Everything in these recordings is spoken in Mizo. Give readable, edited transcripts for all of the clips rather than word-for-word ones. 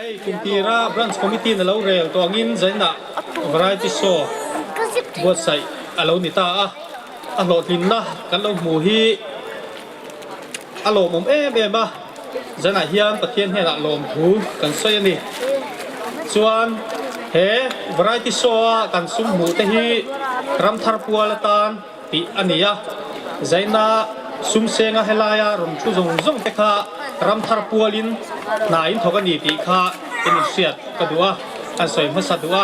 Hei kum tira Branch Committee in a lo rel tawh angin zainah Variety Show buatsaih a lo ni ta a, a hlawhtlinna kan lo hmu hi a lawmawm em em a, zanah hian Pathian hnenah lawmthu kan sawi a ni. Chuan he Variety Show a kan sum hmuh te hi Ramthar pual atan tih a ni a, Zaina sum senga helaia rawn thu zawng zawng te kha Ramthar pualin hna in thawk a ni tih kha in inhriat ka duh a, kan sawi hmasa duh a.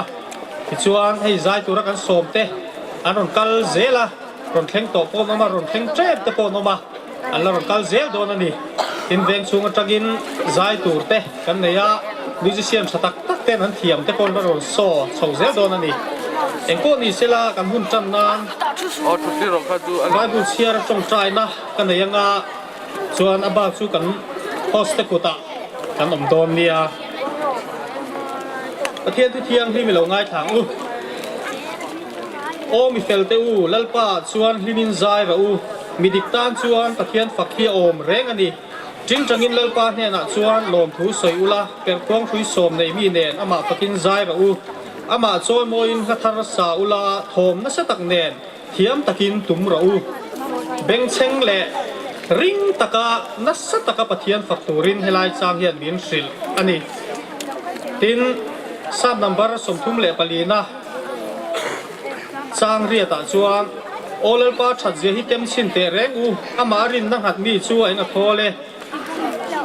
Tichuan hei zai tura kan sawm te an rawn kal zel a, rawn thleng tawh pawh an awm a, rawn thleng tep te pawh an awm a, an la rawn kal zel dawn a ni. Tin veng chhung atangin zai tur te kan nei a, musician tha tak tak ten an thiam te pawh an la rawn saw chho zel dawn a ni. Engpawh ni sela kan hun tan nan Bible chhiar tawngtaina ka nei anga chuan a bak chu kan host te kutah kan awm dawn nia. Pathian thu thianghlim i lo ngaithla ang u. Aw mi fel te u, Lalpa chuan hlimin zai rawh u, mi dik tan chuan Pathian fak hi a awm reng a ni. Tingtangin Lalpa hnenah chuan lawmthu sawi ula, perhkhuang hrui sawm nei mi nen amah fakin zai rawh u. Amah chawimawiin hla thar sa ula, thawm nasa tak nen thiam takin tum rawh u. Bengchheng leh ring taka nasa taka Pathian fak turin helai chang hian min hrilh a ni. Tin, Psalm number 34 na. Chang riatah chuan, Aw Lalpa that zia hi tem chhin teh reng u, amah a rinna nghat mi chu a eng a thawl e.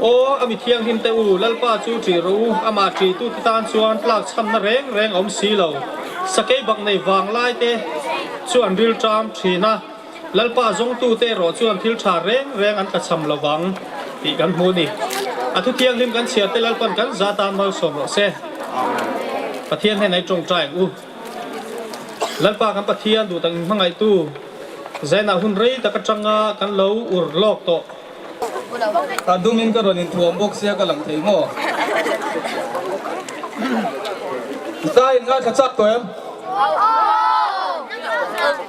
Aw, a mi thianghlim teh u, Lalpa chu ṭih rawh u, amah ṭihtute tan chuan tlak chhamna reng reng a awm si lo. Sakei bak nei vang lai te chu an rilṭam ṭhin a. Lalpa zawngtute erawh chuan thil tha reng reng an tlachham lo vang tih kan hmu a ni. A thu thianghlim kan chhiar te Lalpan kan za tan malsawm rawh se. Pathian hnenah i tawngtai ang u. Lalpa kan Pathian duh tak inhmangaihtu Zainah hun rei tak atanga kan lo ur lawk tawh. A dumin ka rawn inthuam bawk sia ka lang thei maw? Zai in ngaithla chak tawh em?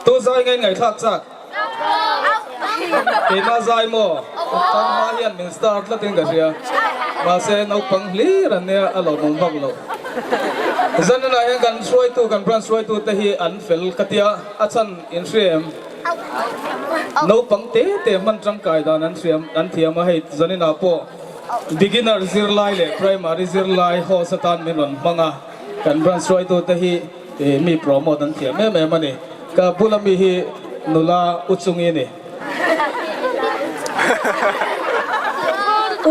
Tu zai nge in ngaihthlak chak? Keimah zai maw? Tan hma hian min star tlatin ka hria. Mahse naupang hlir an nia a lawmawm vak lo. Zanenah hian kan hruaitu kan branch hruaitu te hi an fel ka tia a chhan in hria em? Naupang te te hman tangkai dan an hriam an thiam a, hei zaninah pawh beginner zirlai leh primary zirlai host atan min rawn hmang a, kan branch hruaitute hi mi promote an thiam em em a ni. Ka bula mi hi nula u chungi a ni.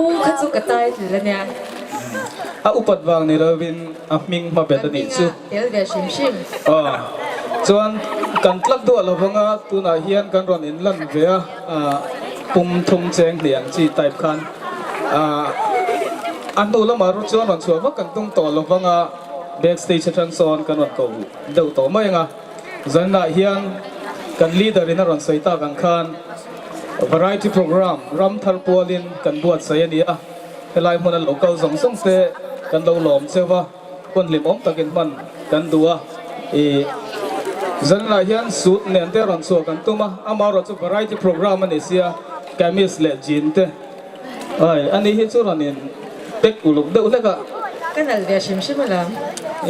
U kha chu ka title a nia. A upat vang ni lovin a hming hmabet a nih chu. Tel ve hrim hrim. Aw, chuan kan tlak duah lo vang a, tunah hian kan rawn inlan ve a, pum thum cheng hnih ang chi type khan a hnu lamah ru chuan rawn chhuah vak kan tum tawh lo vang a, back stage atang sawn kan rawn ko deuh tawh mai ang a, zanah hian kan leader in a rawn sawi tak ang khan variety program ram thar pualin kan buatsaih a ni a, helai hmuna lo kal zawng zawng te kan lo lawm cheu a. Hun hlimawm takin hman kan duh a, i zanah hian suit nen te rawn chhuah kan tum a, amaherawh chu variety program a ni sia, kamis leh jean te ai a ni hi chu rawn in pack uluk deuh hlek a. Ka nalh ve hrim hrim alawm.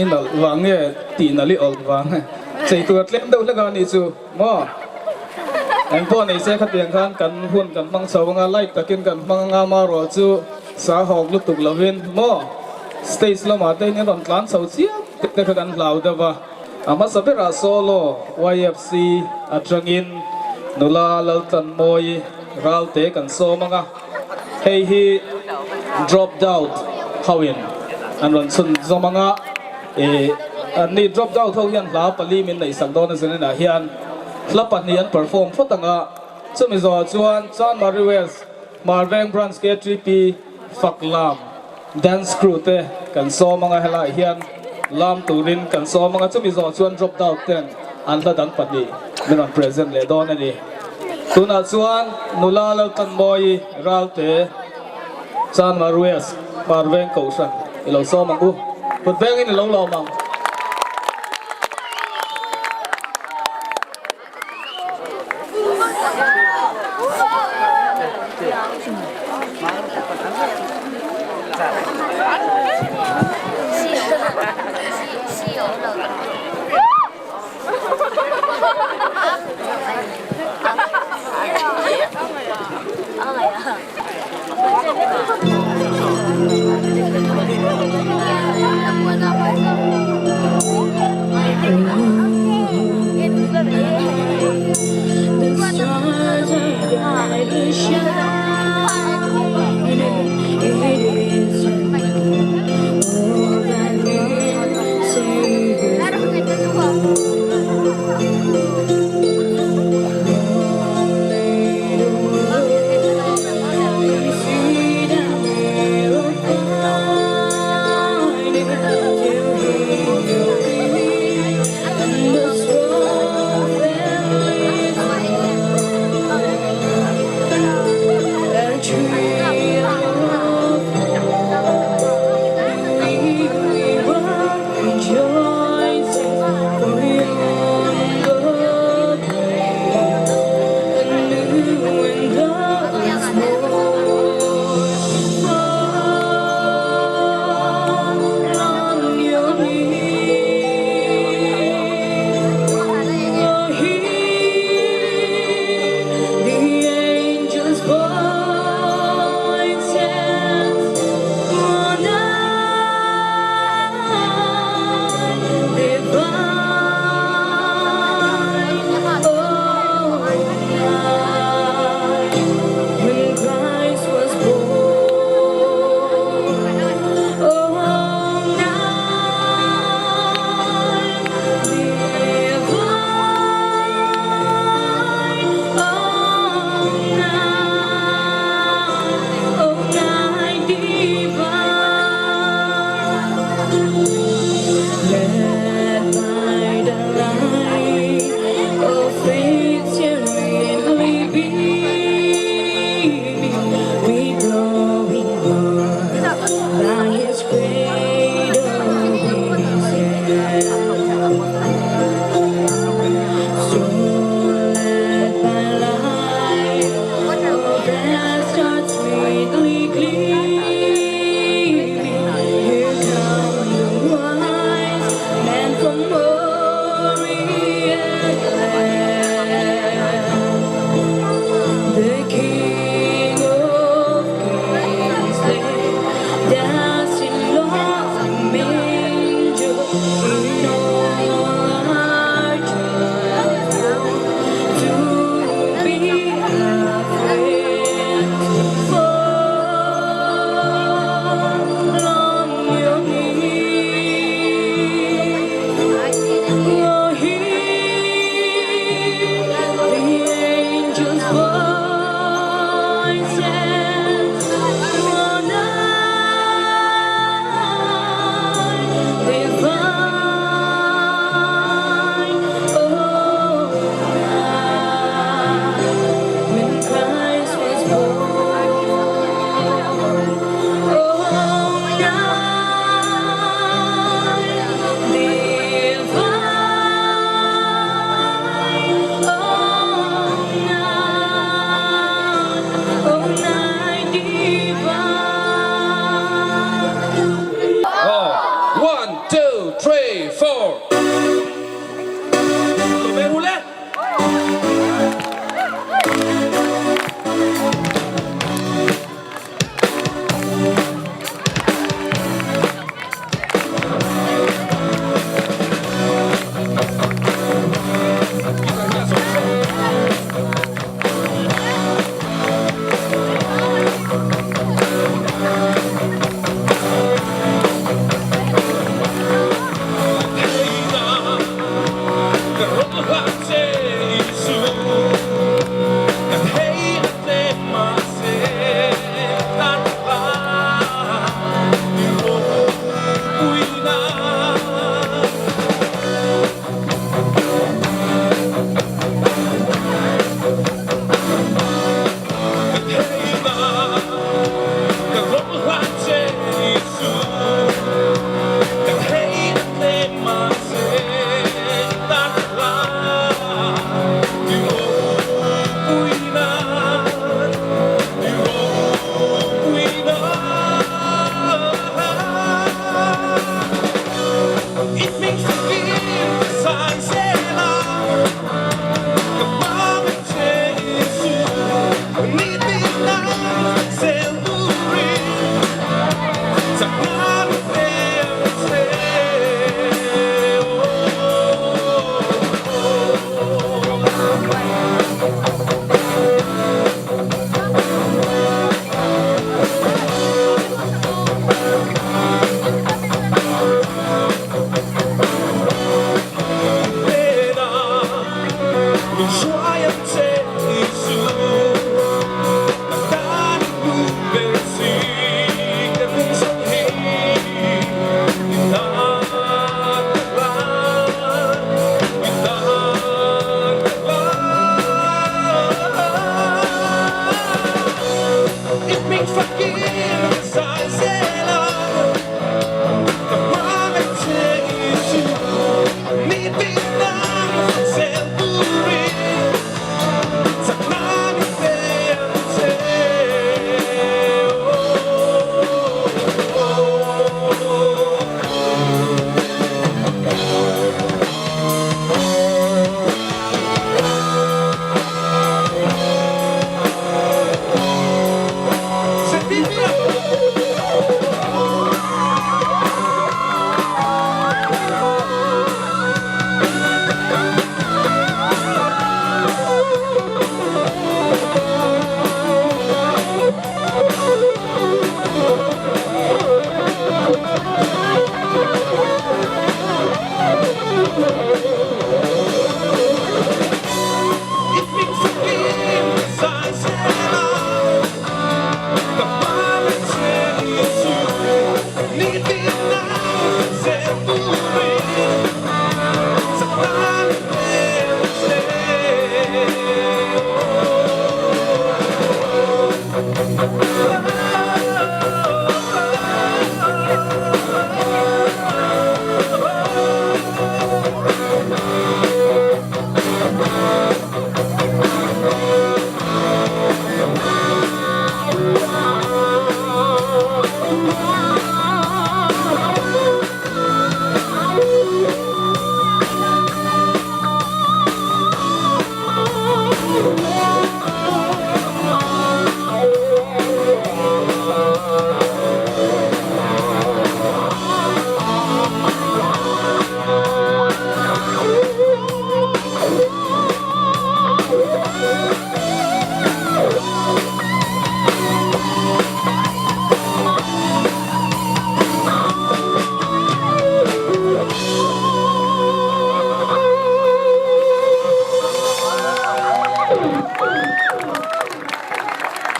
I nalh vang nge tih nalh i awlh vang nge chei tur a tlem deuh hlek a ni chu maw? Engpawh nei se khatiang khan kan hun kan hmang chho anga light takin kan hmang anga amaherawh chu sa hawk lutuk lovin maw? Stage lamah te hian rawn tlan chho chiam tih te kha kan hlau deuh a, a hmasa berah solo YFC atangin nula Laltlanmawii Ralte kan sawm ang a, hei hi dropped out hoin an rawn chhun zawm ang a, ih anni dropped out ho hian hla pali min neihsak dawn a zaninah hian hla pahnih an perform phawt ang a, chumi zawhah chuan Chanmari West Hmarveng Branch KTP Faklam Dance crew te kan sawm anga helaiah hian lam turin kan sawm anga chumi zawh chuan drop out ten an hla dang pahnih min rawn present leh dawn a ni. Tunah chuan nula Laltanmawii Ralte Chanmar West Hmarveng Kohhran i lo sawm ang u. Kut vengin i lo lawm ang. four. Lo ve ru le.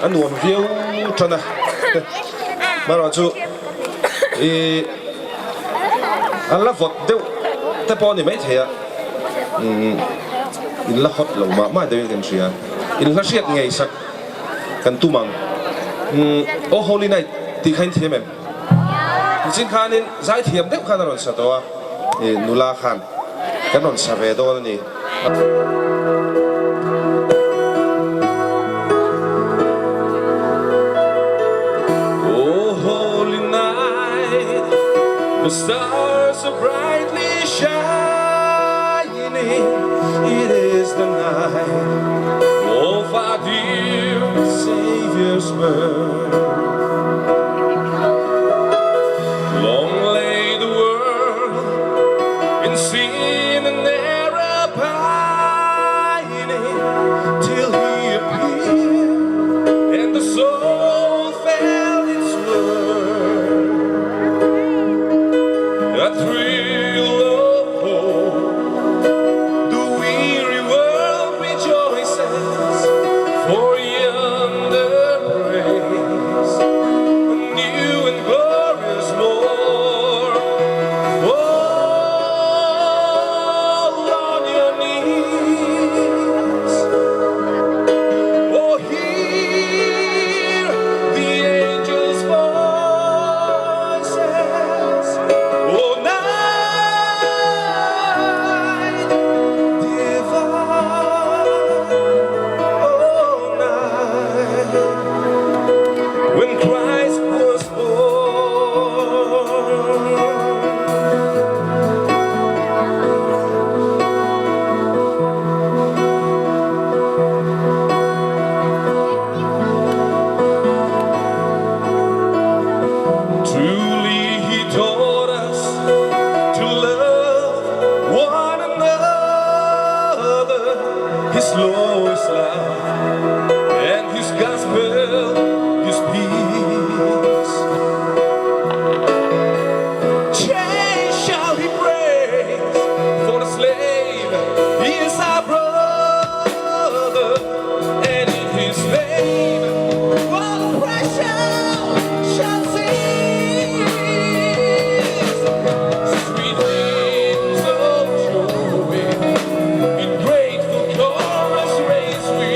A nuam viau tan a, marawh chu ih an la vawt deuh te pawh a ni maithei a, in la hot lo mah mah deuhin kan hria, in hla hriat ngei sak kan tum ang. Oh Holy Night tih kha in thiam em? Nichin khanin zai thiam deuh khan a rawn sa tawh a, nula khan kan rawn sa ve dawn a ni. Oh holy night, the stars are brightly. is shining, it is the night of our dear Savior's birth. Long lay the world in sin and error pining till he appeared and the soul felt its worth. A thrill of hope, the weary world rejoices, for yonder praise a new and glorious morn. Fall on your knees. Oh, hear the angels' voices. Oh, night divine. Oh, night when Christ was born. Truly he taught us to love one another. His law is love and his gospel is peace. Chains shall he break, for the slave is our brother, and in his name all oppression shall cease. Sweet hymns of joy, in grateful chorus raise we.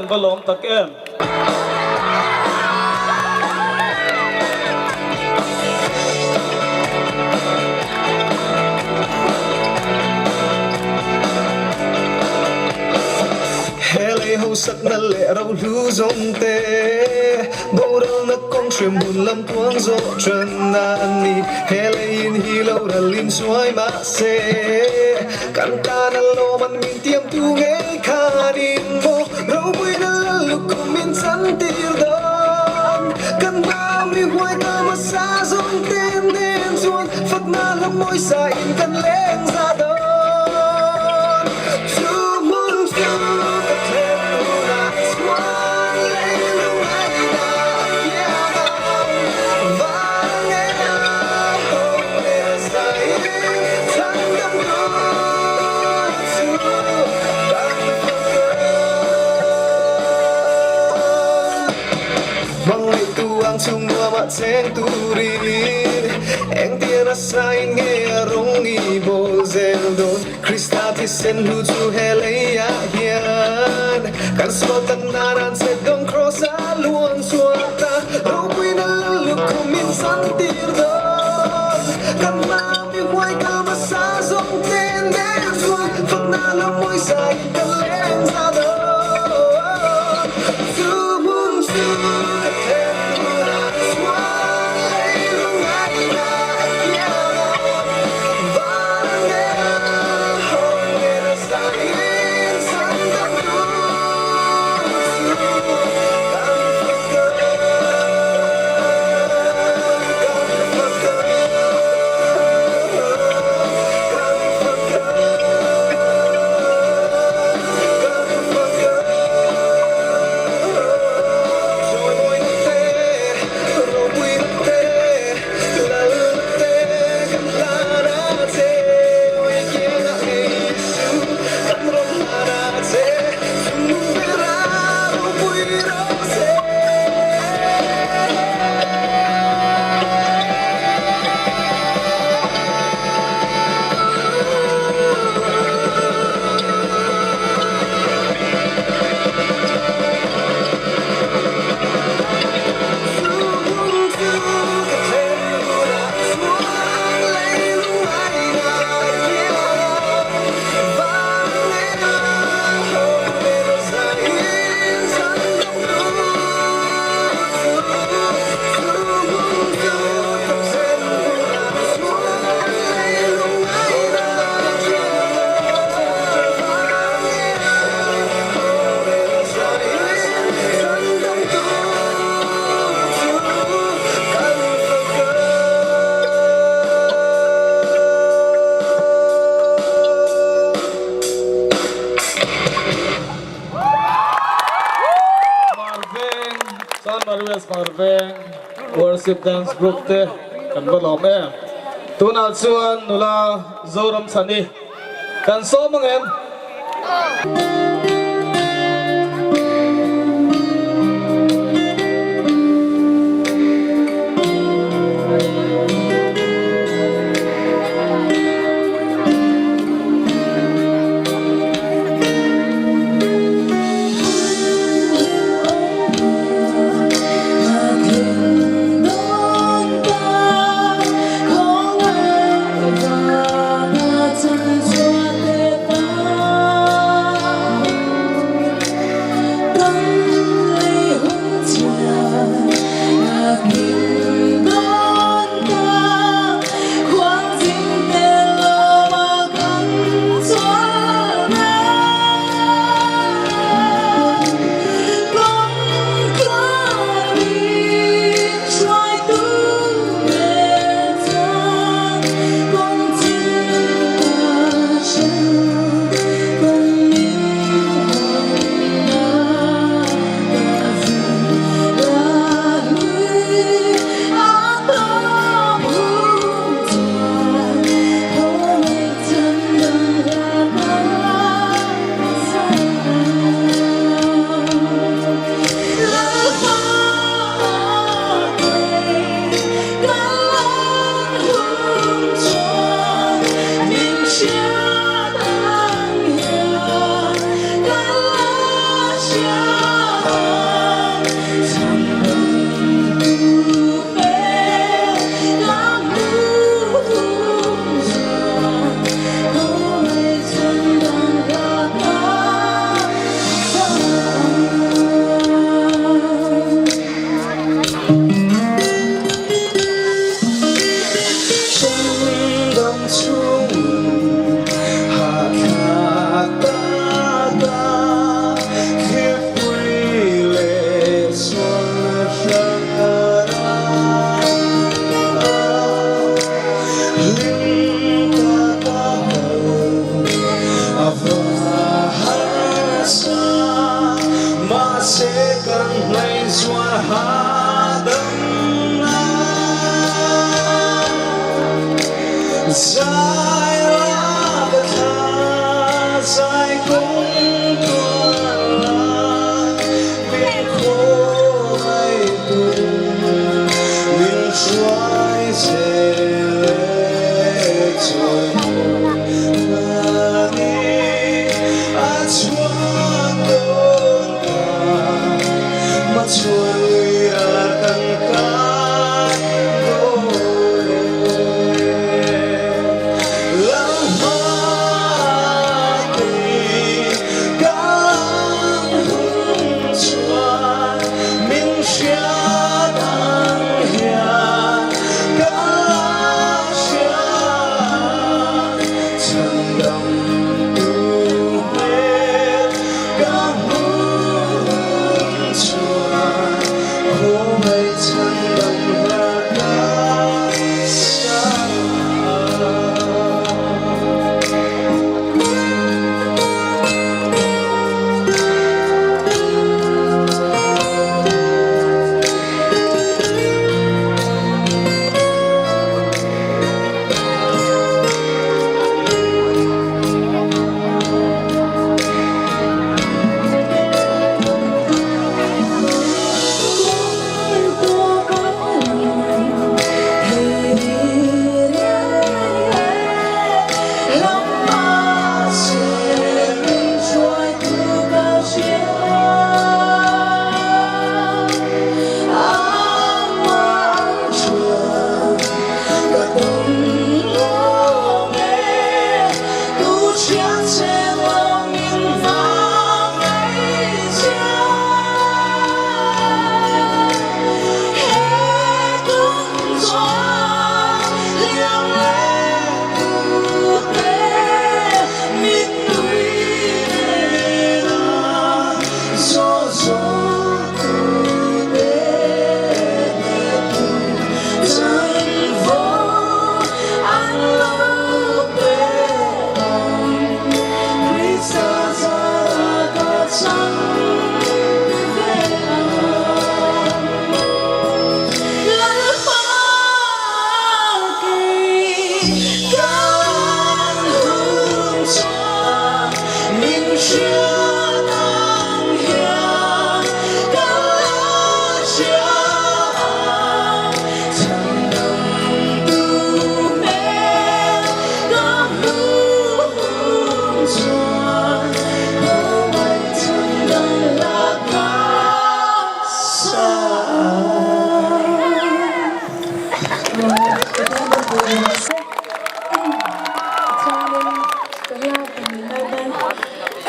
kan va lawm tak em. He lei hosakna leh rohlu zawng te boralna kawng hrim hun lam tuang zawh tanna an ni. He leiin hi lo ral in suai mahse kan tan a lawm an min tiamtu ngei khanin maw ropuina lal lukhum min chantir dawn. Kan hma mi huai ka hmasa zawng te nen chuan fakna lam mawisa in kan leng za dawn. Chu hmun chu ka thlen hunah chuan leilung aina a kiang ang. Vang ena ho leh zai chhan dam tur chu kan fak ang. Hmangaihtu ang chung nuamah cheng turin engtian a sain nge a rawng i bawl zel dawn. Krista thisen hlu chu he leiah hian kan sual tak nan an che dawng kraws a luang chhuak ta. Ropuina lal lukhum in chantir dawn. Kan hma mi huai kal hmasa zawng te nen chuan fakna lo mawisa in kan leng za dawn. Chu hmun chu ka thlen hunah chuan leilung ngaihna a kiang a, van nel hawng nen a zain chan dam tur chu kan fak ang, kan fak ang, kan fak ang, kan fak ang. Chawimawi te, ropui te, lal te, kan hlan a che. Awi kiangah ngei Isu, kan rawn hlan a che. Chungnung bera ropui ro se. Marveng, San Marues Marveng Worship Dance Group te kan va lawm em. Tunah chuan nula Zoramchhani kan sawm ang em? chuan hahdamna Zai la ka thla zai kawng tuan la min khawngaih tu min hruai zel e chuan mahni a chhuak dawn ta ma chuan lui ral kan kai dawn e Lalhmate kan hun chuan min hriat ang hian ka la hria chhandam tu hmel ka hmuh hun chuan khawngaih chhandam hla ka sa ang.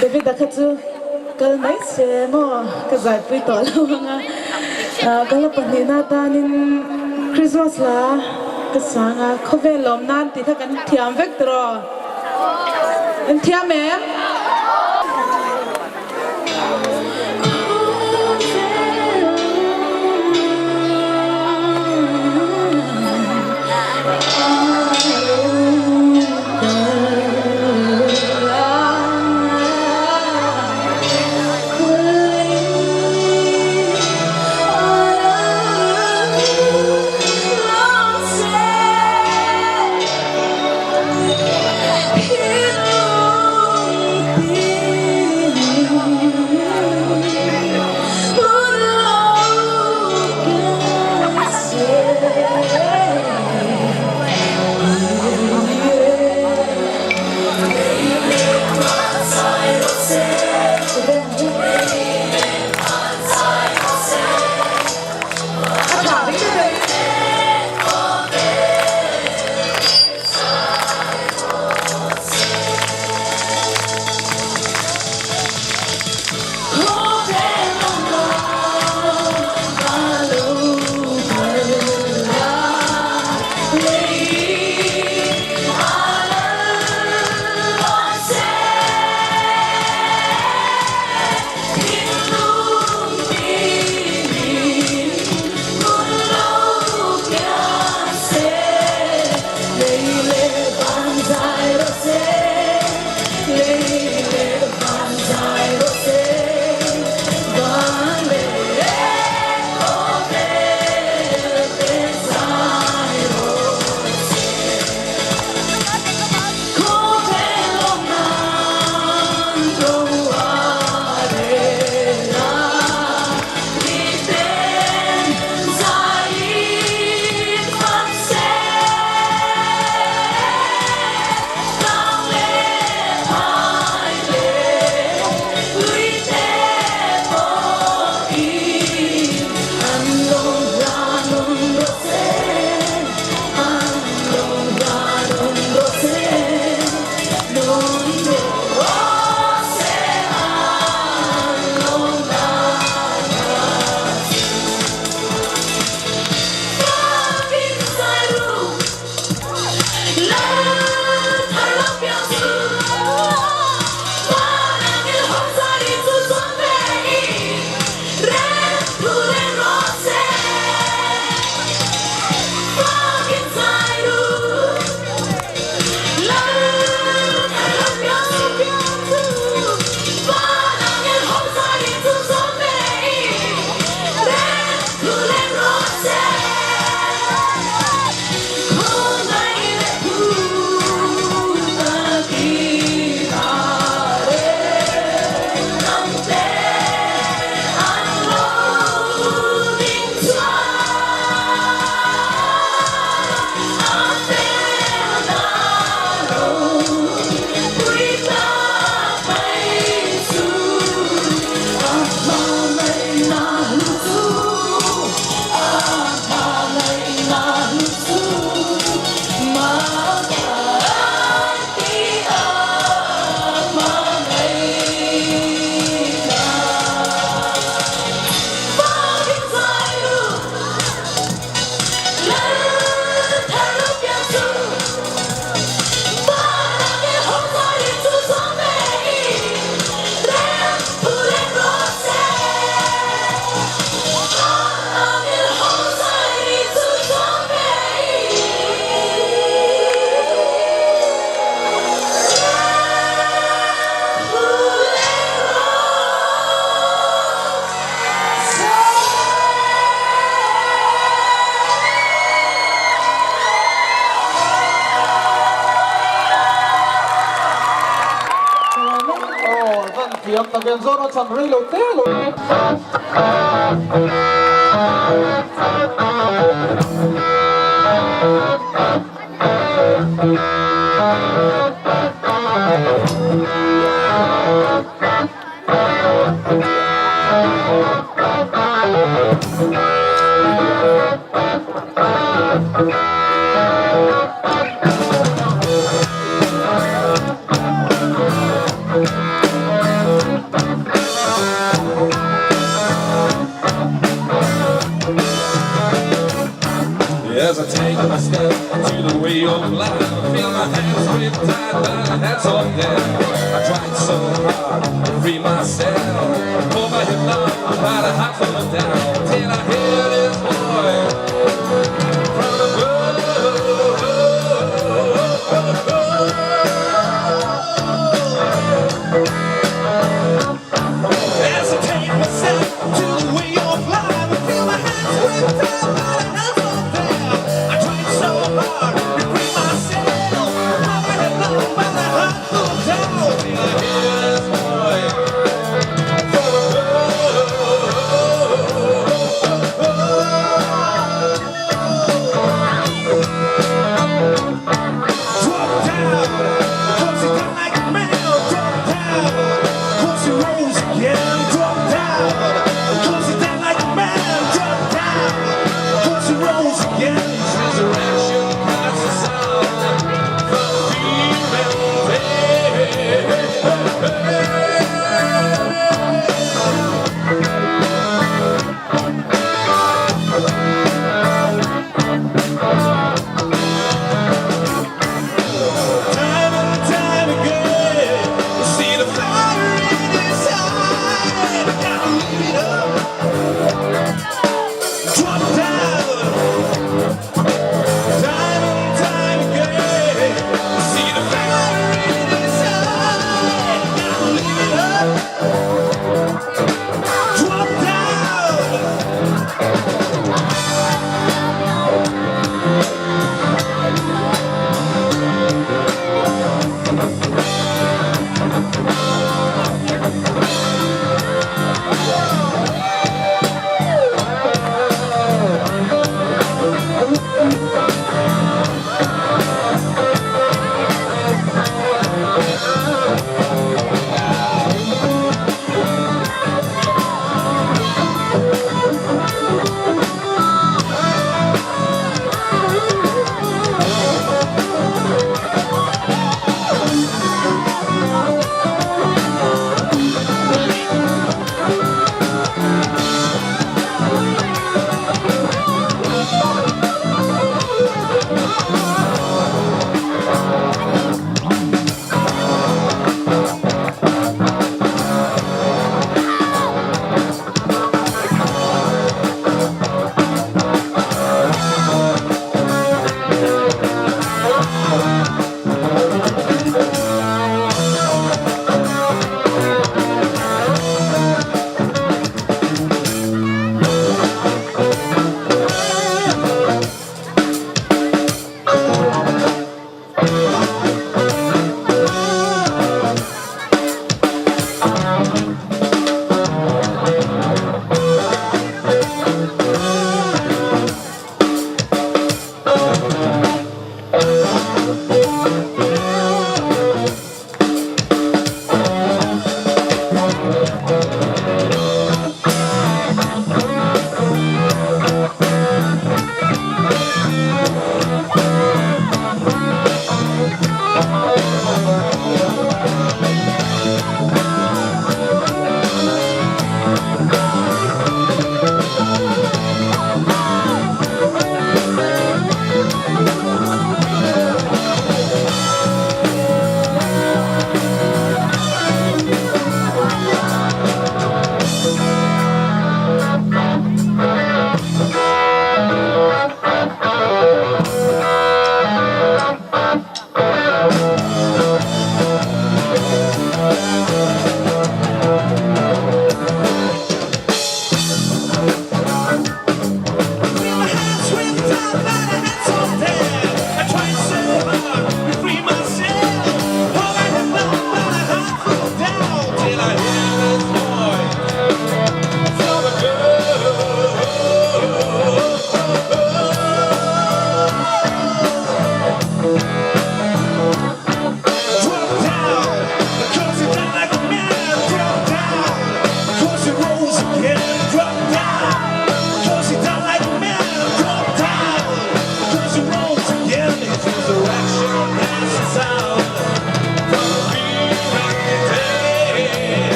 David-a kha chu kal mai se maw ka zaipui tawh lo ang a, ka la pahnihna atanin Christmas hla ka sang a, khawvel lawm nan tih kha kan thiam vek tawh An thiam em? thiam tak em zawr a chhan rei lo te lo. As I take my step to the way of life, I feel my hands grip tight, but my hands on them. I tried so hard to free myself, pull my head down, but I heart full of down, till I hear this voice from above. As I take myself to the way of life, I feel my hands grip tight, but my hands on them. I tried so hard to free myself, pull my head down, but my heart full of down, till I hear this voice from above. Drop down, cause you got like a man. Drop down, cause you rose again. Drop down, cause you down like a man. Drop down, cause you rose again. Resurrection cuts us out from fear and pain. Time and time again, you see the fire in his eye. Gotta leave it up, drop down. Time and time again, you see the fire in his eye. Gotta leave it up, drop down.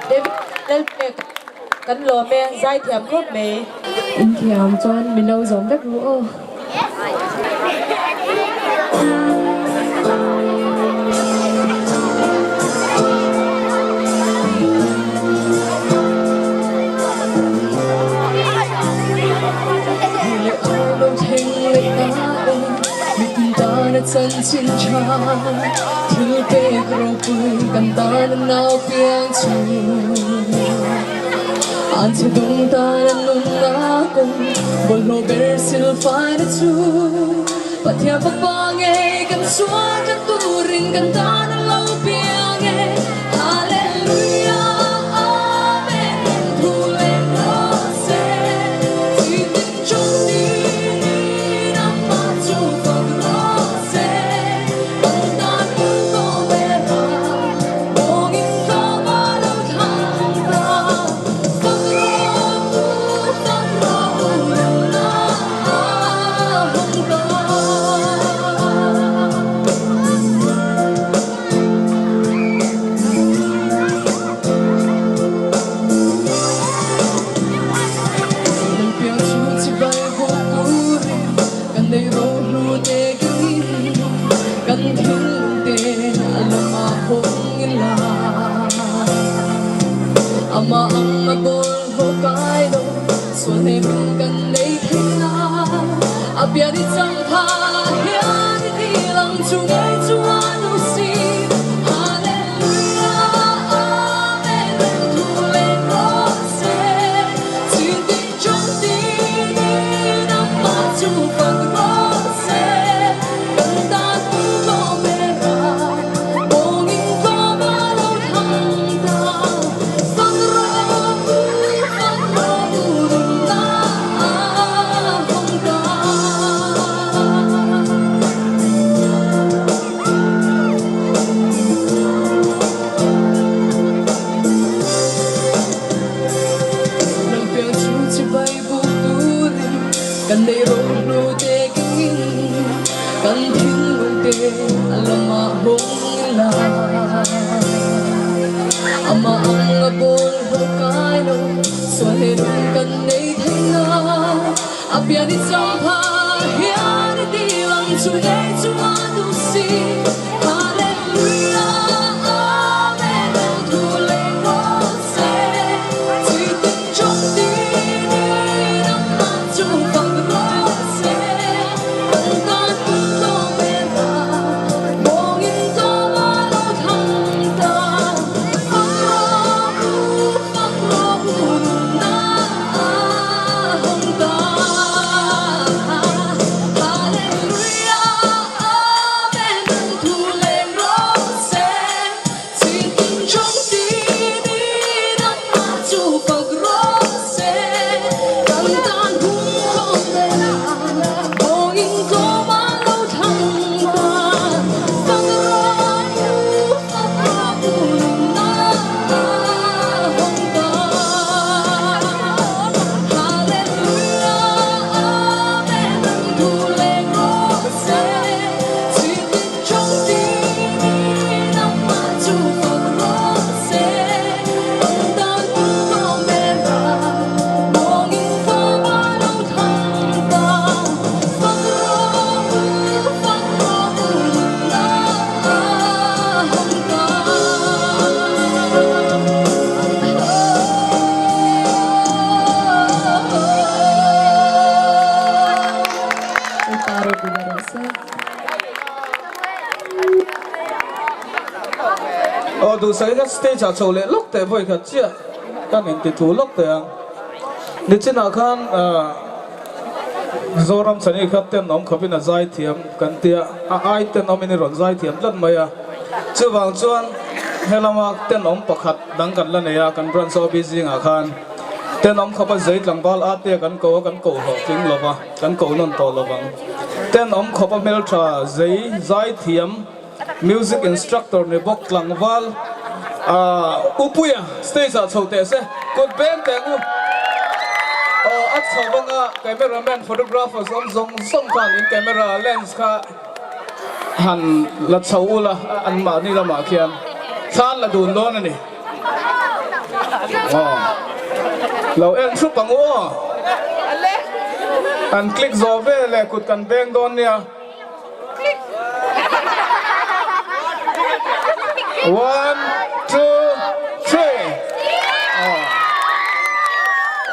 David Lalpek kan lawm e zaithiam khawp mai. In thiam chuan min lo zawm vek ru aw. Ama Aw duhsai kha stage ah chho leh lawk teh vawi khat chiah kan inti thu lawk teh ang. Nichinah khan Zoram Chhani kha tenawm khawpin a zai thiam kan tia, a ai tenawmin i rawn zai thiam tlat mai a. Chuvang chuan helama tenawm pakhat dang kan la nei a, kan branch OB zingah khan tenawm khawpa zei tlangval ate kan ko a, kan ko hlawhtling lo va, kan ko nawn tawh lo vang. Tenawm khawpa hmeltha zei zai thiam Music instructor ni bawk tlangval Upuia stage ah chho teh se kut beng teh u. Aw a chho anga camera man photographers awm zawng zawng khan in camera lens kha han la chho ula an mahni lamah khian thlan la dun dawn a ni. Aw lo en thup ang u aw. An click zawh veleh kut kan beng dawn nia. One, two, three.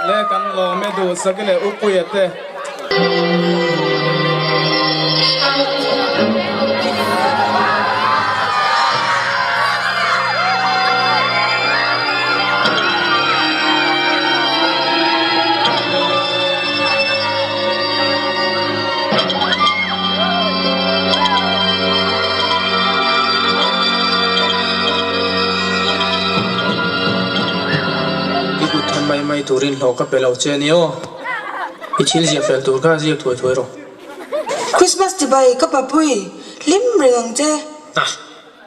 Le kan lawm e duh saki leh Upuia te. I kut than mai mai turin hlawh ka pe lo che nia aw. I thil ziah fel tur kha ziak thuai thuai rawh. Christmas chibai ka papui hlim reng ang che. A,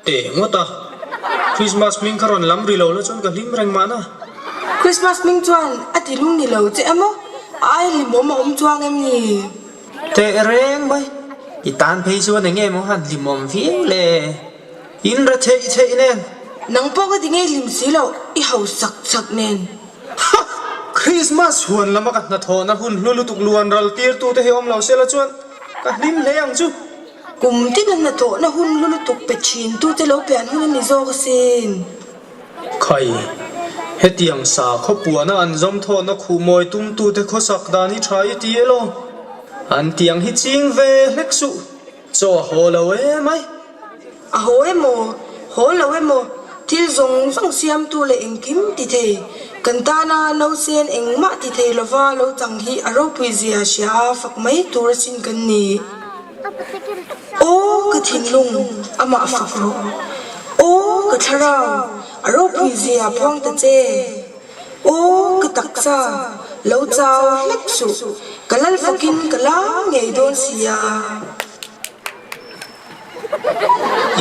teh ngawt a. Christmas hming kha rawn lam ri lo la chuan ka hlim reng mahna. Christmas hming chuan a ti lung ni lo che emaw a ai hlimawm a awm chuang em ni? Teh reng mai, i tan phei chuan eng nge maw han hlimawm viau le? In ra theih theih nen. Nang pawh ka ti ngei hlim si loh, i hau sak sak nen. Ha! Christmas huan lama ka hnathawhna hun hlu lutuk luan ral tirtu te hi awm lo sela chuan ka hlim hle ang chu. Kum tina hnathawhna hun hlu lutuk pe thin tu te lo pian hun a ni zawk asin. Khai! Hetiang sakhaw puana an zawmthawhna khuhmawi tumtute khawsak dan hi tha i ti elaw? An tiang hi ching ve hlek suh, chaw a haw lo emai. A haw emaw, haw lo emaw, thil zawng zawng siamtu leh engkim ti thei, kan tana nausen engmah ti thei lova lo chang hi a ropui zia hria a fak mai tur asin kan ni. Aw ka thinlung, amah fak rawh. Aw ka thlarau, a ropui zia puang ta che. Aw ka taksa, lo chau hlek suh, ka lal fakin ka la ngei dawn sia.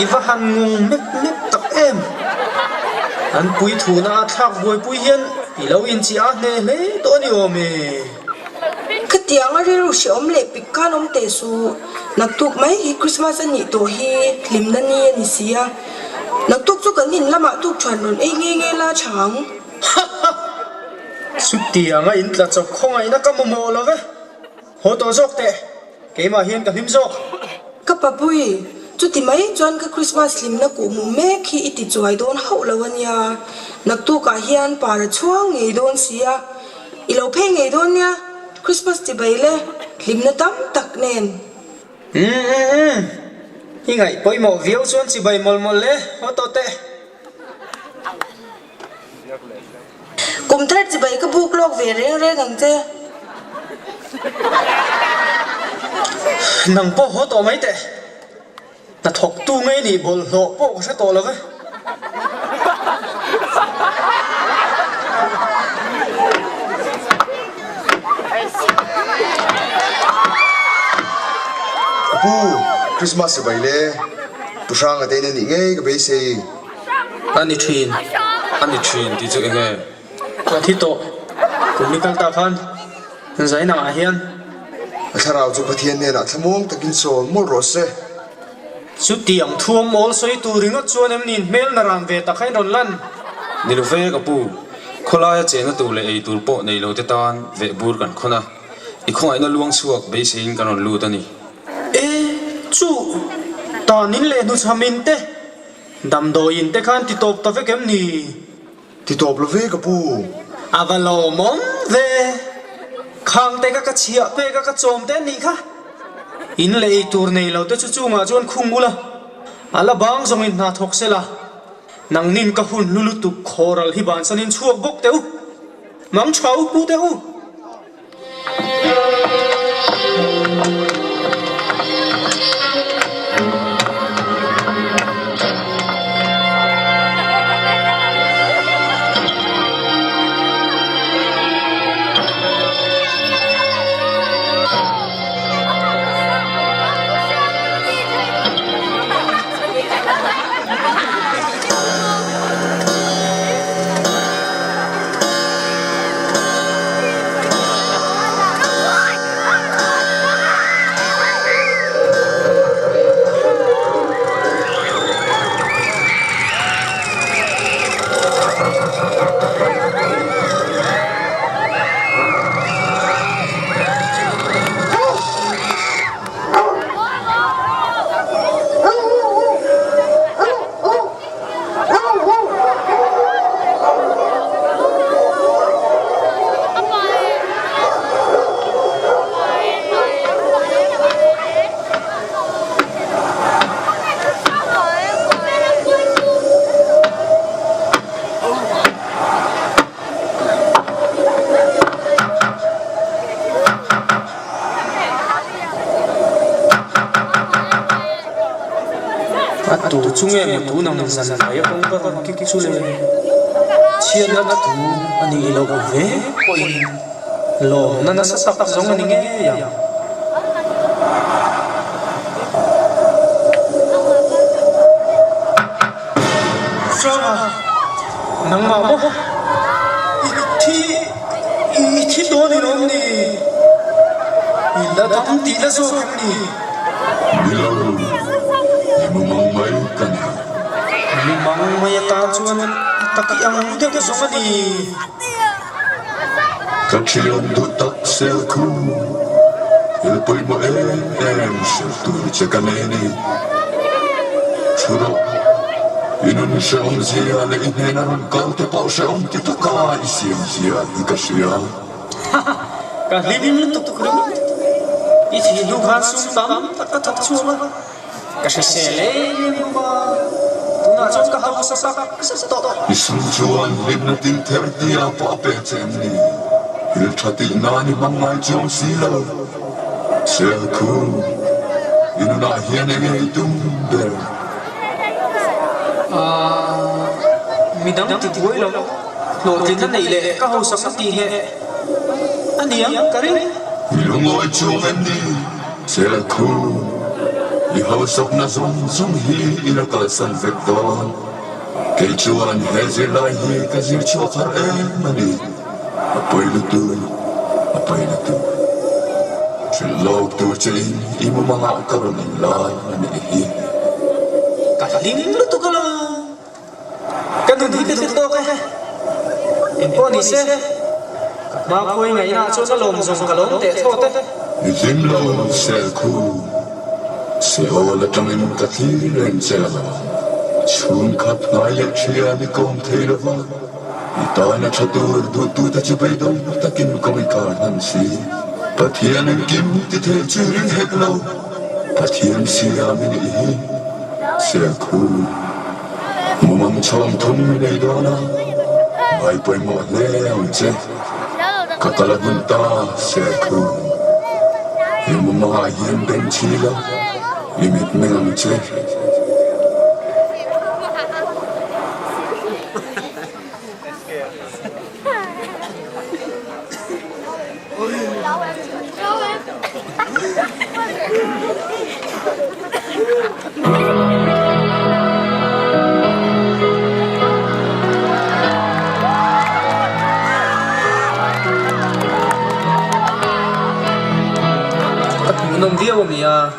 I va han ngung mep mep tak em! An puithuna a thlak buaipui hian i lo inchi a hne hle tawh a ni awm e. Khatiang a rilru hrehawm leh pik khan awm teh suh. Naktuk mai hi Christmas a nih tawh hi hlimna ni a ni si a. Naktuk chu kan in lamah tukṭhuan rawn ei nghe nghe la tha ang. Ha ha! Chutianga in tla chawp khawngaihna ka mamawh lo ve. Haw tawh zawk teh, keimah hian ka hlim zawk. Ka papui, chuti mai chuan ka Christmas hlimna kuhmum mek hi i ti chuai dawn hauh lo a nia. Naktukah hian para chhuang ngei dawn si a, i lo phei ngei dawn nia, Christmas chibai le, hlimna tam tak nen. Umm umm umm, i ngaih pawimawh viau chuan chibai mawlh mawlh le, haw tawh teh. Kum thar chibai ka buk lawk ve reng reng ang che. Nang pawh haw tawh mai teh. Hnathawk tu ngei nih bawlhhlawh pawh ka hre tawh lo ve. Ka pu, Christmas chibai le Pu Hranga te in a nih ngei ka beisei. A ni thin. A ni thin tih chu eng nge? Ka thi tawh. Kum ni kal ta khan Zainang ah hian. A thlarau chu Pathian hnenah thlamuang takin sawn mawlh rawh se. Chutiang thuam awl sawi tur ringawt chuan em niin hmel na ram ve tak kha in rawn lan. Ni lo ve ka pu, khawlaia chenna tur leh ei tur pawh nei lo te tan veh bur kan khawn a, i khawngaihna luang chhuak beiseiin kan rawn lut a ni. E, chu, tanin leh hnuchhamin te. Damdawiin te khan ti tawp ta vek em ni? Ti tawp lo ve ka pu. A va lawmawm ve. Khang te kha ka chhiah pek a ka chawm te anih kha. In leh ei tur nei lo te chu chungah chuan khung ula, a la bang zawngin hna thawk se la. Nangnin ka hun hlu lutuk khawral hi bansanin chhuak bawk teh u. Mang tha u pu teh u. A tu chu nge maw tun ang zan mai a kawng ka rawn kik chu le? Chhiatna thu a nih loh ve pawhin lawmna nasa tak zawng a ni ngei ang. Hranga, nangmah maw? I thi, i thi dawn in awm ni? I la dam tih la zawk em ni? Ni lo, i mu mang mai ka ni. Mu mang mai atan chuan tak i ang deuh zawng a ni. Ka thian duh tak sel khu, thil pawimawh em em hrilh tur che ka nei a ni. Thu rawh. I nun hrehawm zia leh i hnena rawn kal te pawh hrehawm ti taka i siam zia hi ka hria. Ka hlim lutuk ringawt. I thih hnu khan sum tam tak ka thawk chhuak a, ka hrisel em em bawk a, tunah chuan ka hausa tak zet tawh. I sum chuan hlimna tin ther tia pawh a pek che em ni? Thil tha tih nan i hmang ngai chuang si lo. Selkhu, i nunah hian enge i tum ber? Aaa, midang ti buai lo, hlawhtlinna neih leh ka hausak a tih heh a ni ang ka ring. I lungawi chuang em ni? Selkhu, i hausakna zawng zawng hi i la kalsan vek dawn. Kei chuan he zirlai hi ka zir chhuak har em a ni. A pawi lutuk, a pawi lutuk. Hrilh lawk tur che in i mumangah ka rawn in lai a nih hi. Ka hlim lutuk alo, ka nun hi ka duh tawk e. Engpawh ni se, ka hma khuai ngaihna ah chuan a lawm zawng ka lawm teh thlawt e. I hlim lo, Selkhu. Seol atangin ka thlir reng che a, chhungkhat hnai leh thian i kawm thei lova. I tana tha tur duhtute chu beidawng takin kawng i kar hnan si. Pathian engkim ti thei chu ring hek lo, Pathian siam i nih hi. Serkhu, mumang chhawng thum i nei dawn a, ngai pawimawh hle ang che. Ka kal a hun ta, Serkhu. I mumangah hian beng chhi la, i mitmeng ang che. Ka hmuhnawm viau a mi a,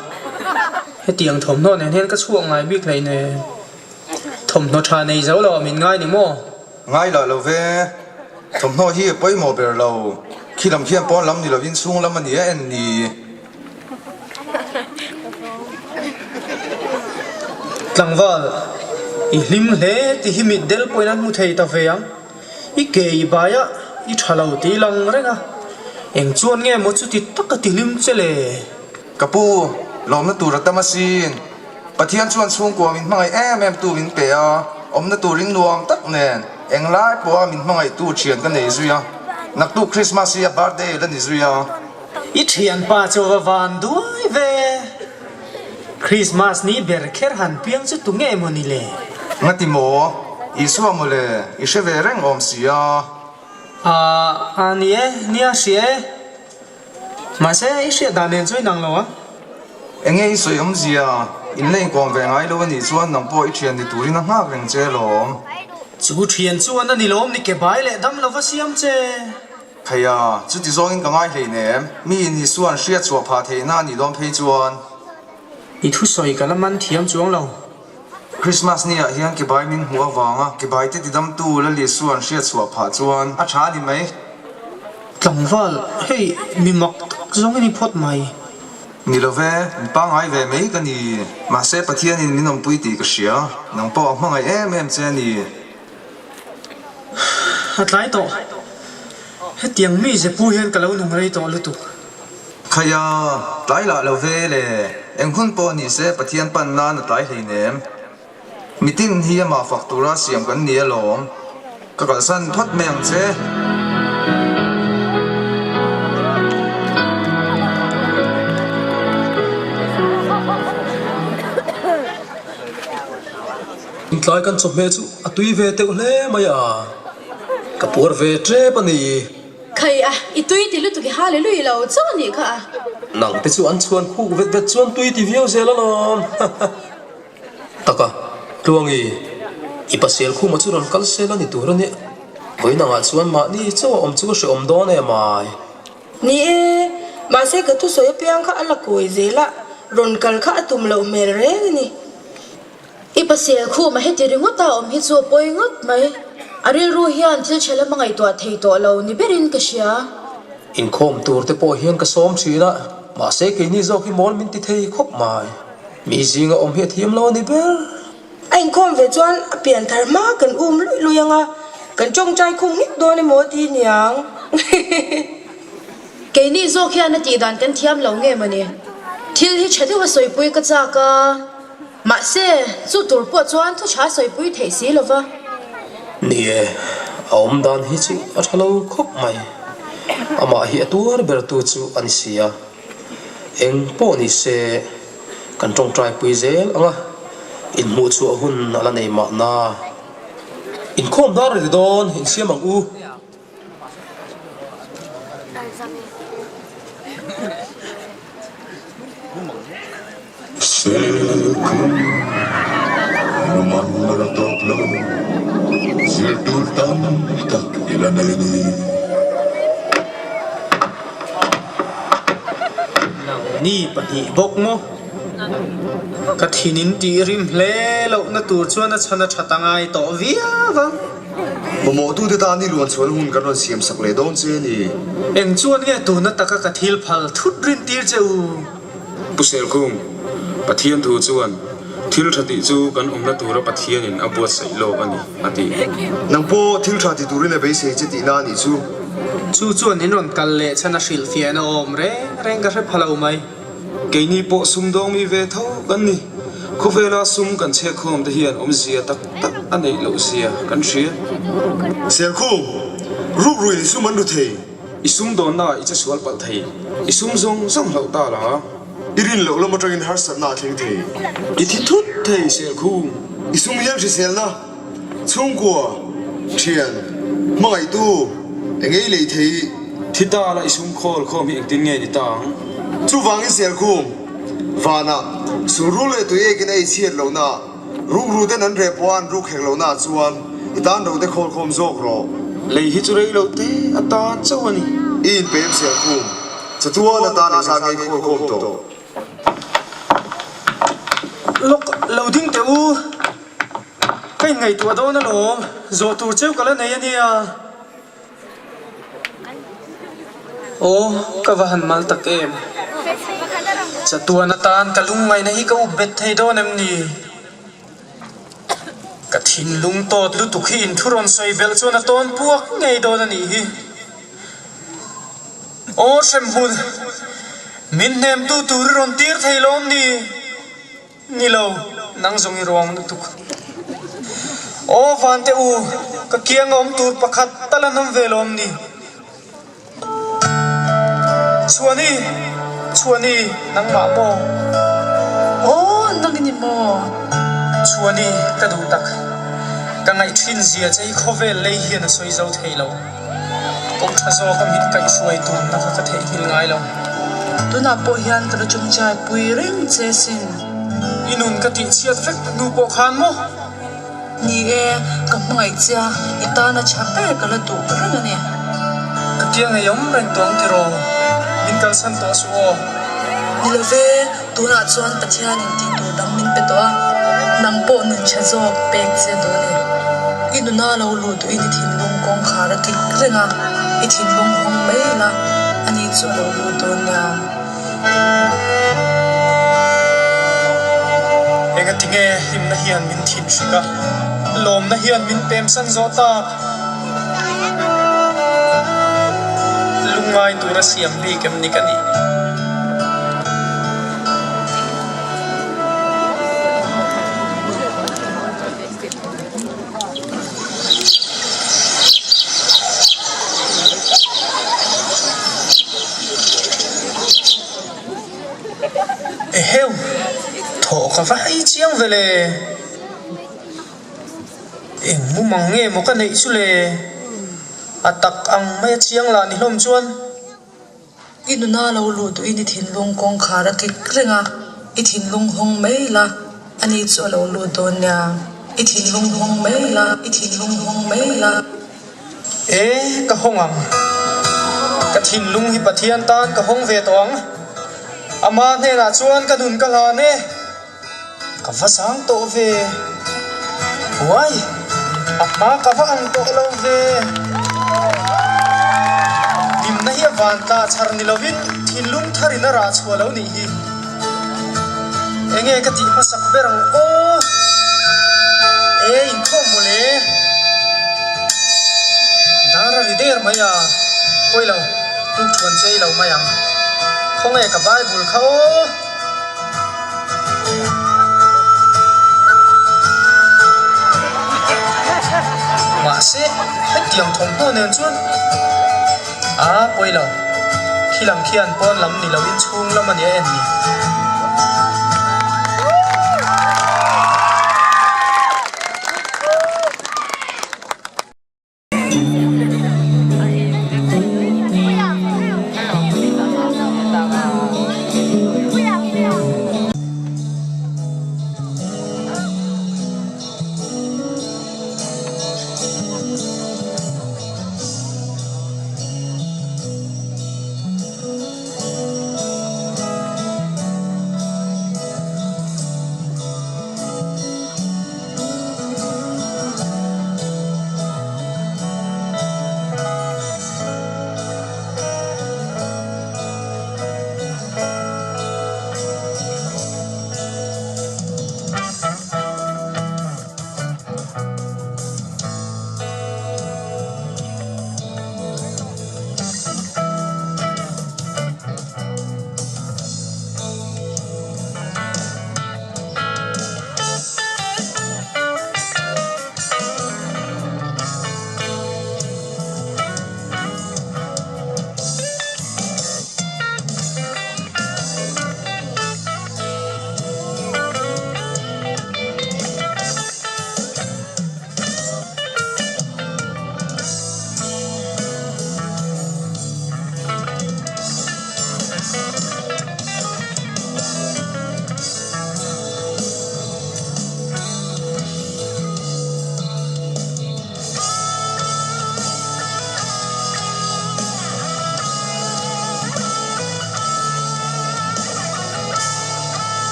hetiang thawmhnaw nen hian ka chhuak ngai bik hleinem. Thawmhnaw tha nei zo lo a min ngai ni maw? Ngai lah lo ve. Thawmhnaw hi a pawimawh ber lo. Khi lam khian pawn lam ni lovin chhung lam a ni a en ni. Tlangval, i hlim hle ti hi mitdel pawhin an hmu thei ta ve ang. I ke i bai a, i tha lo tih lang reng a. Eng chuan nge maw chuti tak a ti hlim che le? Ka pu, lawmna tur a tam asin. Pathian chuan chhungkua min hmangaih em em tu min pe a, awmna turin nuam tak nen englai pawha min hmangaihtu thian ka nei zui a, naktuk Christmas hi a birthday la ni zui a. I thianpa chu va van duai ve, Christmas ni ber kher han piang chu tu nge maw ni le? Ngati maw? Isua maw le, i hre ve reng awm si a. Aa, ni e, nia hria e. Mahse, i hriat dan nen chu inang lo a. Enge i sawi awmzia? In la inkawm ve ngai lo a nih chuan nang pawh i thian ni turin a nghak reng che alawm. Chu thian chuan a ni lawm ni ke bai leh dam lova siam che. Khaia, chuti zawngin ka ngai hleinem. Mi in Isua'n hriat chhuah phah theihna a nih dawn phei chuan. I thusawi ka la man thiam chuang lo. Christmas ni ah hian kebai min hmuh avanga kebai te tidamtu Lal Isua'n hriat chhuah phah chuan a tha a ni mai. Tlangval, hei mi mak tak zawng i ni phawt mai. Ni lo ve, mi pangngai ve mai ka ni. Mahse Pathianin min awmpui tih ka hria, nang pawh a hmangaih em em che a ni. A tlai tawh. Hetiang mi zepu hian ka lo nung rei tawh lutuk. Khaia, tlai lah lo ve le. Eng hun pawh ni se Pathian pan nan a tlai hleinem. Mitin hi amah fak tura siam kan ni alawm. Ka kalsan phawt mai ang che. Tlai kan chawhmeh chu a tui ve teuh hle mai a, ka puar ve tep a ni. Khai a, i tui ti lutuk i hallelujah lo chauh a nih kha a. Nang te chu an chhuan khuk vet vet chuan tui ti viau zel alawm. Taka, Tluangi, i pasel khuma chu rawn kal sel a ni tur a nia. Vawiin angah chuan mahni chauh a awm chu ka hre awm dawn em ai. Ni e, mahse ka thusawi apiang kha a la kawi zel a, rawn kal kha a tum loh hmel reng a ni. I pasel khuma heti ringawt a awm hi chu a pawi ngawt mai. A rilru hian thil chhe lam a ngaihtuah thei tawh lo ni berin ka hria. Inkhawm tur te pawh hian ka sawm thin a, mahse keini zawk hi mawl min ti thei khawp mai. Mi zinga awm hi a thiam lo a ni ber. A inkhawm ve chuan a pian thar hma kan um luih luih ang a, kan tawngtai khum nghek dawn emaw ti niang. Keini zawk hian a tih dan kan thiam lo nge mawni? Thil hi tha deuha sawipui ka chak a, mahse, chu tur pawh chuan thu tha sawipui theih si lo va. Ni e, a awm dan hi chu a tha lo khawp mai. Amah hi a tuar bertu chu a ni si a. Eng pawh ni se, kan tawngtai pui zel ang a, inhmuh chhuah hun a la nei mahna. Inkhawm dar reng dawn, insiam ang u. Selkhum luman a la tawp lo, zir tur tam tak i la nei ni. Nangni pahnih bawk maw? Ka thinin tih rim hle lohna tur chuan a chhan a that a ngai tawh viau ang. Mamawhtute tan i luan chhuahna hun kan rawn siam sak leh dawn che a ni. Eng chuan nge tuna taka ka thil phal thut rin tir che u? Pu Selkhum, Pathian thu chuan thil tha tih chu kan awmna tura Pathianin a buatsaih lawk a ni, a ti. Nang pawh thil tha ti turin a beisei che tihna a nih chu. Chu chuan in rawn kal leh chhan a hrilhfiahna awm reng reng ka hre pha lo mai. Keini pawh sumdawng mi ve tho kan ni. Khawvela sum kan chhekkhawm te hian awmzia tak tak a neih loh zia kan hria. Selkhum, ruk ruin i sum an ru thei. I sumdawnna ah i che sual palh thei. I sum zawng zawng hlauh ta la. I rin loh lam atangin harsatna a thleng thei. I thi thut thei, Selkhum. I sum hian hriselna, chhungkua, thian, hmangaihtu, eng ei lei thei. Thi ta la i sum khawl khawm hi engtin nge ni ta ang? Chuvangin Selkhum, vanah, sulrul leh tui ekin a ei chhiat lohna ah, Rukru ten an reh pawh a an ruk hek lohna ah chuan i tan ro te khawl khawm zawk rawh. Lei hi chu rei lo te a tan chauh a ni. I inpem Selkhum, chatuan atan engzah nge i khawl khawm tawh? Lawk lo ding teh u, ka inngaihtuah dawn alawm, zawh tur cheu ka la nei a nia. Aw, ka va han mal tak em. Chatuan atan ka lungngaihna hi ka up bet thei dawn em ni? Ka thinlung tawt lutuk hi inthu rawn sawi belh chuan a tawn puak ngei dawn a nih hi. Aw hremhmun, min hnemtu tur i rawn tir thei lawm ni? Ni lo, nang zawng i ruang lutuk. Aw Vante u, ka kiang a awm tur pakhat tal an awm ve lawm ni? Chhuani, Chhuani, nangmah maw? Aw, nang i ni maw? Chhuani, ka duh tak. Ka ngaih thin zia che hi khawvel lei hian a sawi zo thei lo. Kawng tha zawk a mit kaihhruai tumna kha ka theihnghilh ngai lo. Tunah pawh hian ka la chungchai pui reng che sin. I nun ka tihchhiat vek hnu pawh khan maw? Ni e, ka hmangaih che a, i tana tha ber ka la duh reng a ni. Ka tia ngeiawm reng tawh ang tiraw? Min kalsan tawh suh aw. Ni lo ve, Tunah chuan Pathianin tih tur dang min pe tawh a, nang pawh nun tha zawk pek che duh a ni. I nuna lo luh duhin i thinlung kawngkhar a kik reng a, i thinlung hawng mai la, ani chu a lo lut dawn nia. Engatinge hlimna hian min thin hrik a, lawmna hian min pemsan zawh tak? Lungngai tura siam bik em ni ka nih? Eheu! Thawh ka va hei chiang ve le! Eng mumang nge maw ka neih chu le? A tak ang mai a chiang lah ni hlawm chuan. I nuna lo luh duhin i thinlung kawngkhar a kik reng a, i thinlung hawng mai la, ani chu a lo lut dawn nia. I thinlung hawng mai la, i thinlung hawng mai la. E, ka hawng ang. Ka thinlung hi Pathian tan ka hawng ve tawh ang. Ama hnenah chuan ka nun ka hlan e. Ka va sang tawh ve. Uai! A hma ka va ang tawh lo ve. Hlimna hi a van tla chhar ni lovin thinlung tharin a rah chhuah lo nih hi. Enge ka tih hmasak ber ang aw? E inkhawm mawle. Dar a ri der mai a, pawi lo, tuk thuan chei lo mai ang. Khawnge ka Bible kha aw. Mahse, hetiang thawmhnaw nen chuan a pawi lo. Khi lam khian pawn lam ni loin chhung lam a nia en ni.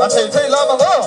A thei thei lam ang aw.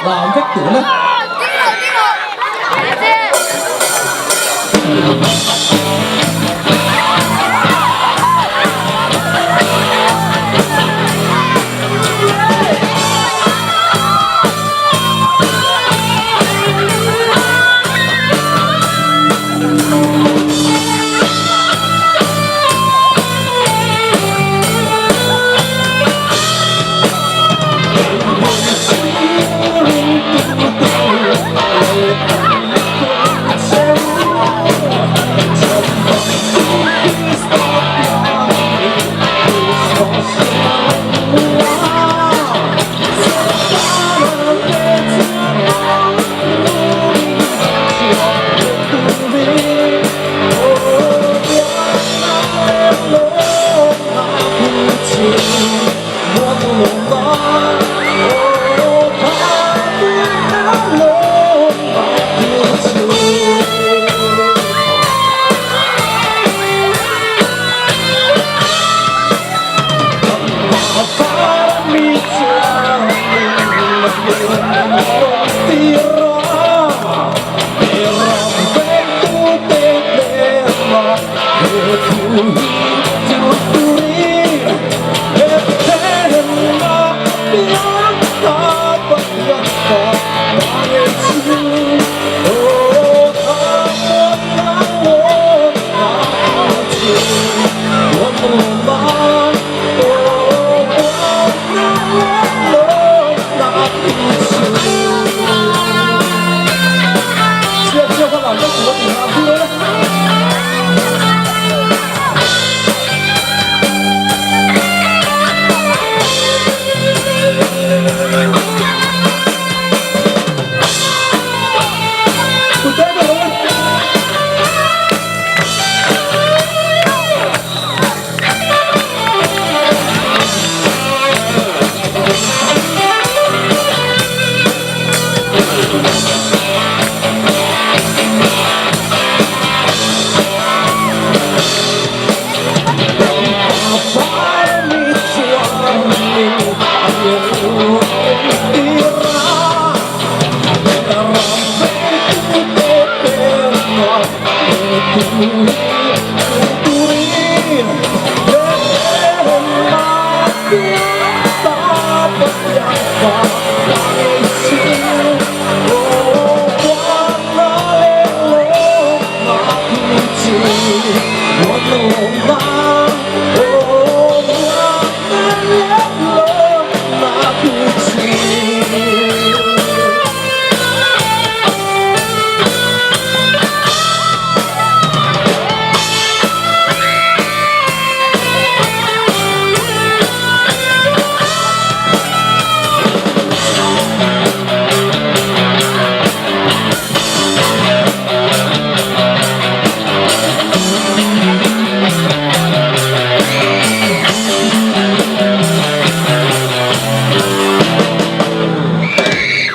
Lam vek tur le.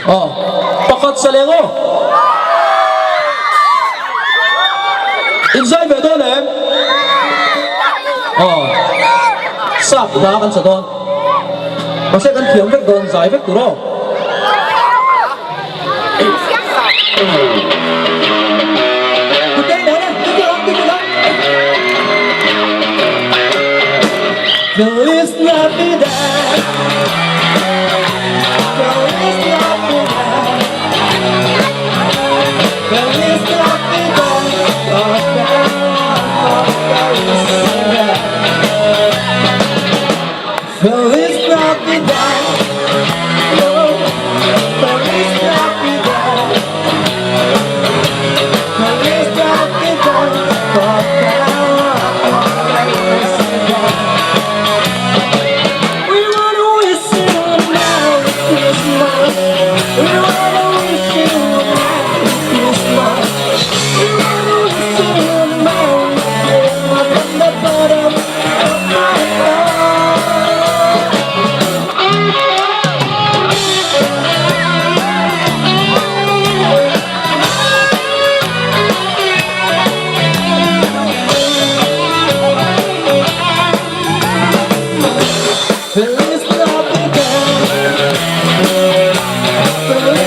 Aw, pakhat sa leng aw. Inzai ve dawn em? Aw, sap hla kan sa dawn. Mahse kan thiam vek dawn, zai vek tur aw. Feliz Navidad. Feliz Navidad. Feliz Navidad. Feliz Navidad. Feliz Navidad. Feliz Navidad. We wanna wish you a Merry Christmas. We wanna wish you a Merry Christmas. We wanna wish you a Merry Christmas from the bottom of my heart. Feliz Navidad. Feliz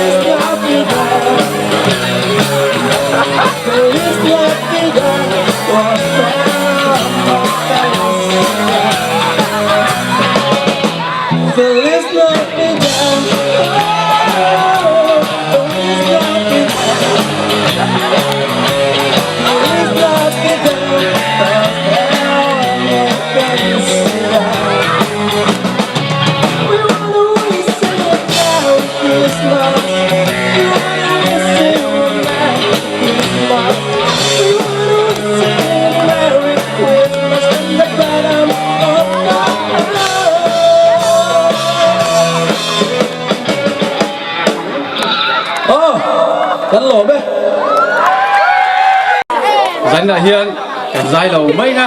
hian kan zai lo mai na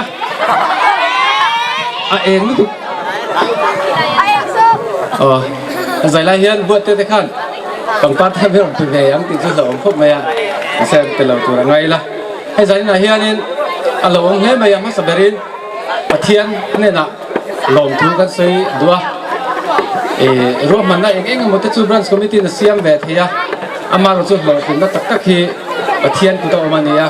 a eng lutuk aw kan zai lai hian buat te te khan pangpar te ber rawn pe ve ang tih chu hlauhawm khawp mai a mahse pe lo tur a ngai la hei zaninah hianin a lo awm hle mai a hmasa berin Pathian hnenah lawmthu kan sawi duh a, ih ruahmanna eng eng emaw te chu Branch Committee in a siam ve thei a, amaherawh chu hlawhtlinna tak tak hi Pathian kut a awm a ni a,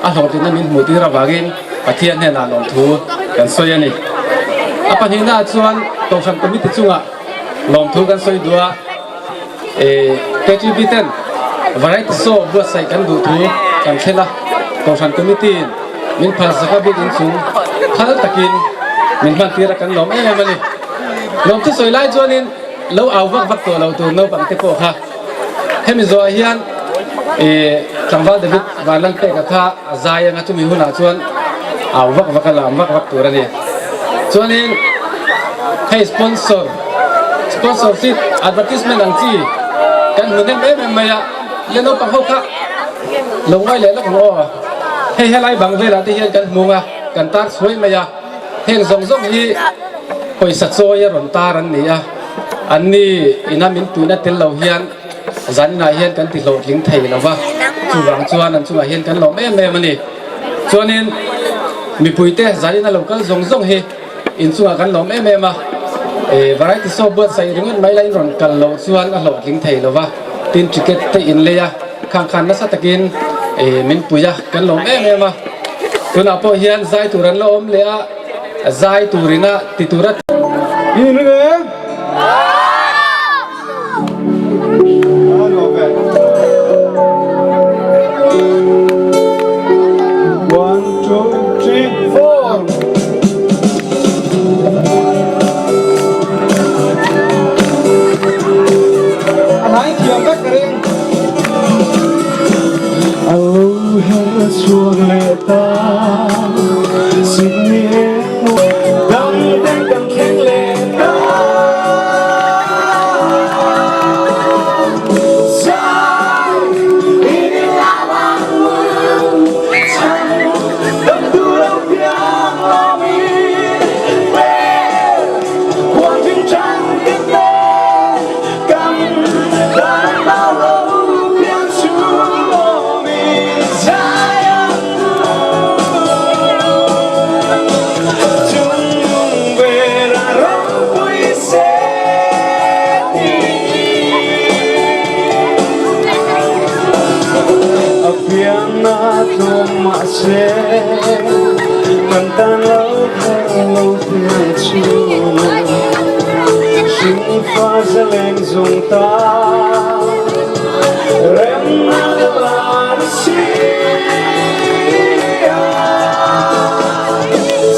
a hlawhtlinna min hmuh tir avangin Pathian hnenah lawmthu kan sawi a ni. A pahnihnaah chuan Kohhran Committee chungah lawmthu kan sawi duh a, ih KTP ten Variety Show buatsaih kan duh thu kan thlen a, Kohhran Committee in Min phalsak a bik inchung phal takin min hman tir a kan lawm em em a ni. Lawmthu sawi lai chuanin lo au vak vak tawh lo tur naupang te pawh kha hemi zawhah hian ih tlangval David Vanlalpeka kha a zai anga chumi hunah chuan au vak vak a lam vak vak tur a ni. Chuanin hei sponsor sponsorship advertisement ang chi kan hmu hnem em em mai a le naupang ho kha lo ngai leh lawk ang aw. Hei helai bang velah te hian kan hmung a, kan tar chhuai mai a, heng zawng zawng hi pawisa chawi a rawn tar an ni a, an ni ina min puihna tel lo hian zaninah hian kan ti hlawhtling thei lo va, chuvang chuan an chungah hian kan lawm em em a ni. Chuanin mipuite zanina lo kal zawng zawng hi inchungah kan lawm em em a, variety show buatsaih ringawt mai la in rawn kal loh chuan a hlawhtling thei lo va, tin ticket te in lei a, khang khan nasa takin min pui a, kan lawm em em a, tunah pawh hian zai tur an la awm leh a, zai turina ti tura. One, two, three, four. A thiam vek ka ring. A lo her chhuak leh ta Sydney dam te kan thleng leh ta Zai in i lam ang chhan dam tur lo piang lo mi Bel huang chinh trăng tin lên kan tan bao lo piang chu lo mi Zai ang Chung nung ber a ropui se ti A piang na tlawm mahse kan tan lo thar lo piang chu Hring fa zaleng zung ta remna la si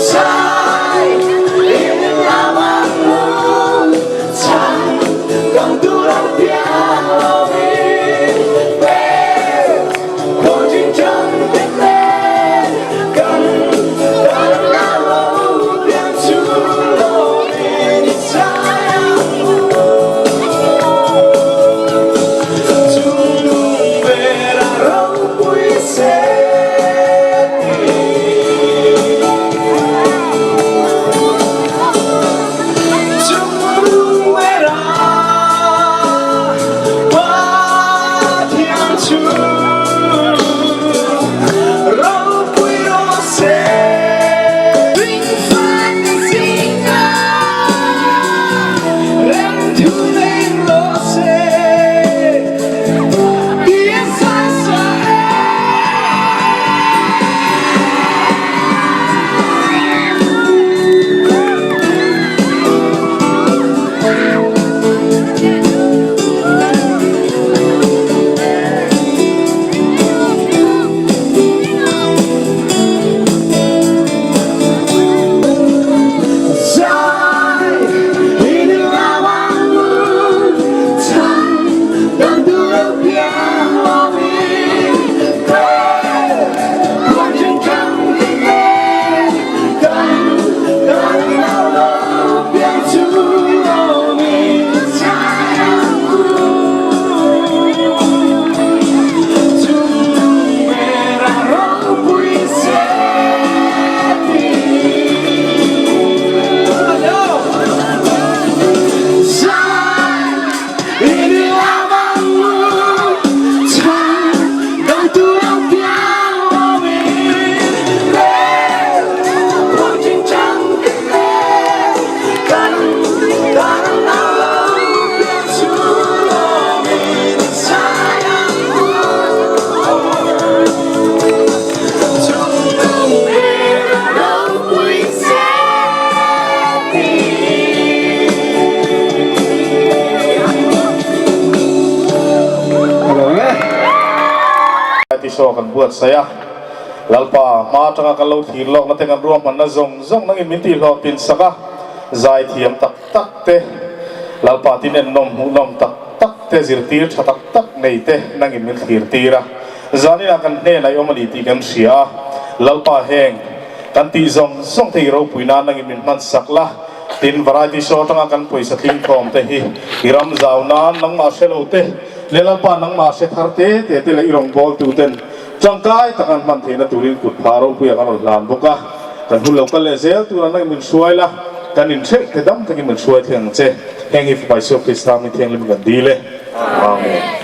Zai in lam ang chhan dam tur lo piang lo min pe khuang chinh trăng tin lên kan tan la lo piang chu lo min zai ang. show kan buatsaih a, Lalpa hma atanga kan lo thlir lawkna te kan ruahmanna zawng zawng nangin min tihhlawh tin sak a, zai thiam tak tak te, Lalpa tin ennawm hmuhnawm tak tak te, zirtir tha tak tak nei te nangin min thlir tir a, zaninah kan hnenah i awm a ni tih kan hria a, Lalpa heng kan tih zawng zawng te i ropui nan nangin min hman sak la, tin variety show atanga kan pawisa tlingkhawm te hi i ram zau nan nangmah hre lo te leh Lalpa nangmah hre thar te te te leh i rawngbawltu ten Tangkai tak an hman theihna turin kut phah ropuia kan rawn hlan bawk a, kan hun lo kal leh zel tur an min hruai la, kan inhreuh te dam takin min hruai thleng ang che. Heng hi Fapa Isua Krista min thianghlim kan dil e. Amen.